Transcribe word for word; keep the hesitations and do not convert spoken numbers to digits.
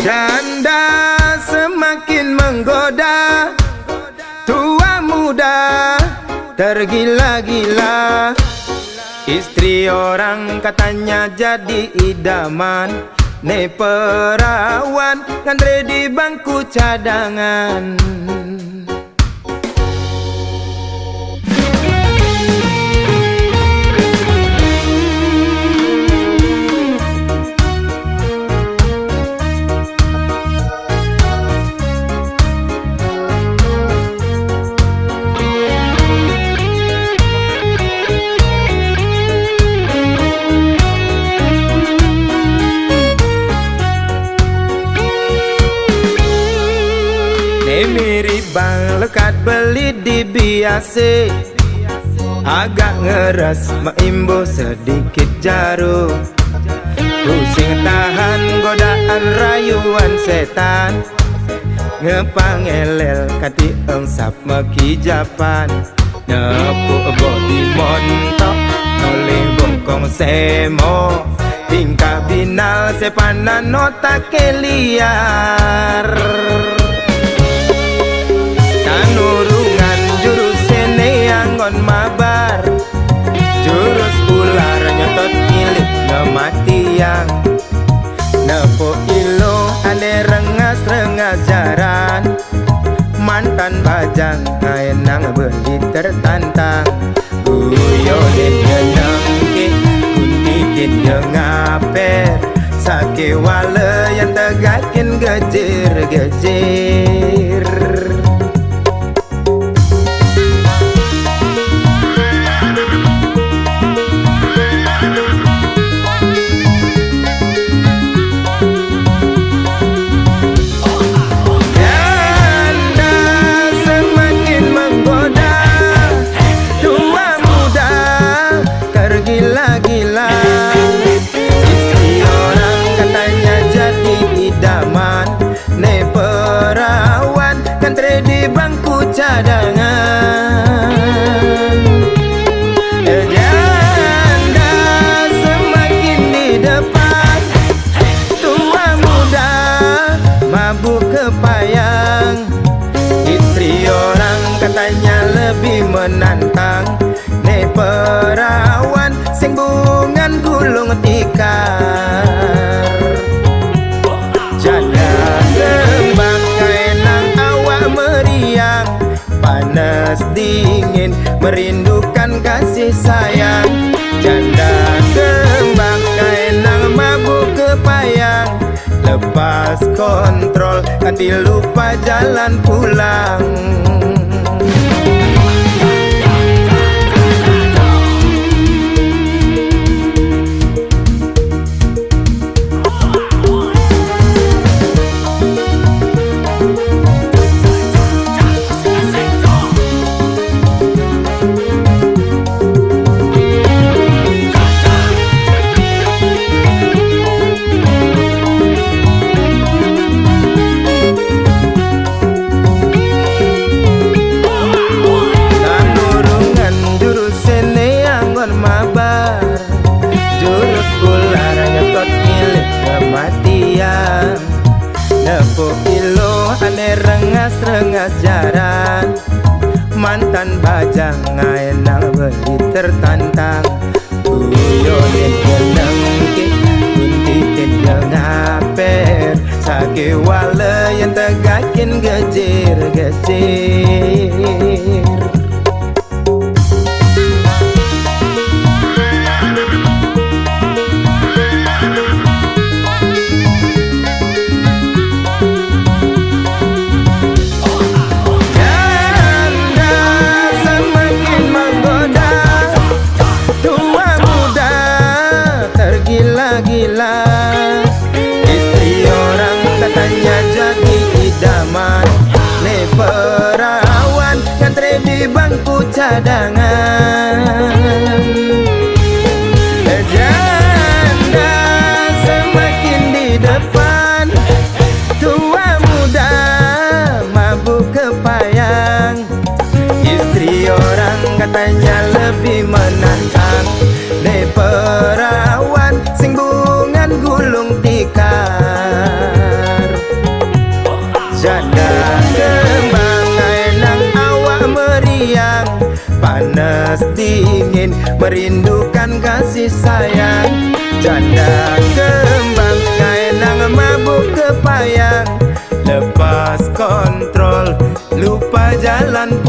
Janda semakin menggoda, tua muda tergila-gila. Istri orang katanya jadi idaman, ne perawan ngantre di bangku cadangan. Ne mirip bang lekat beli di biase, agak ngeras maimbo sedikit jarum. Pusing tahan godaan rayuan setan, ngepangelel kati engsap mekijapan. Nepuk bodi montok, nolih bongkong semo, tingkah binal sepanan otak liar. Tanurungan jurus sene anggon mabar, jurus ular nyotot milik ngematiang. Nepuk ilo ane rengas-rengas jaran, mantan bajang ae nang beli tertantang. Guyonin nyenengke, kuntitin yo ngaper, sake wale yang tegakin gejir-gejir. Janda semakin menggoda, tua muda tergila-gila. Istri orang katanya jadi idaman, ne perawan ngantre di bangku cadangan. Janda semakin di depan, tua muda mabuk kepayang. Istri orang katanya lebih menantang, ne perawan sing bungan gulung tikar. Janda kembang kaenang awak meriang, panas dingin merindukan kasih sayang. Janda kembang kaenang mabuk kepayang, lepas kontrol, hati lupa jalan pulang. Tanurungan jurus sene anggon mabar, jurus ular nyotot milik kematian. Nepuk ilo ane rengas-rengas jaran, mantan bajang ae nang beli tertantang. Guyonin nyenengke, kuntitin yo ngaper, sake wale yang tegakin gejir-gejir. Janda semakin menggoda, tua muda tergila-gila. Istri orang katanya jadi idaman, ne perawan ngantre di bangku cadangan. Janda semakin di depan, tua muda mabuk kepayang. Istri orang katanya lebih menantang, ne perawan sing bungan gulung tikar. Panas dingin merindukan kasih sayang. Janda kembang kaenang mabuk kepayang. Lepas kontrol, lupa jalan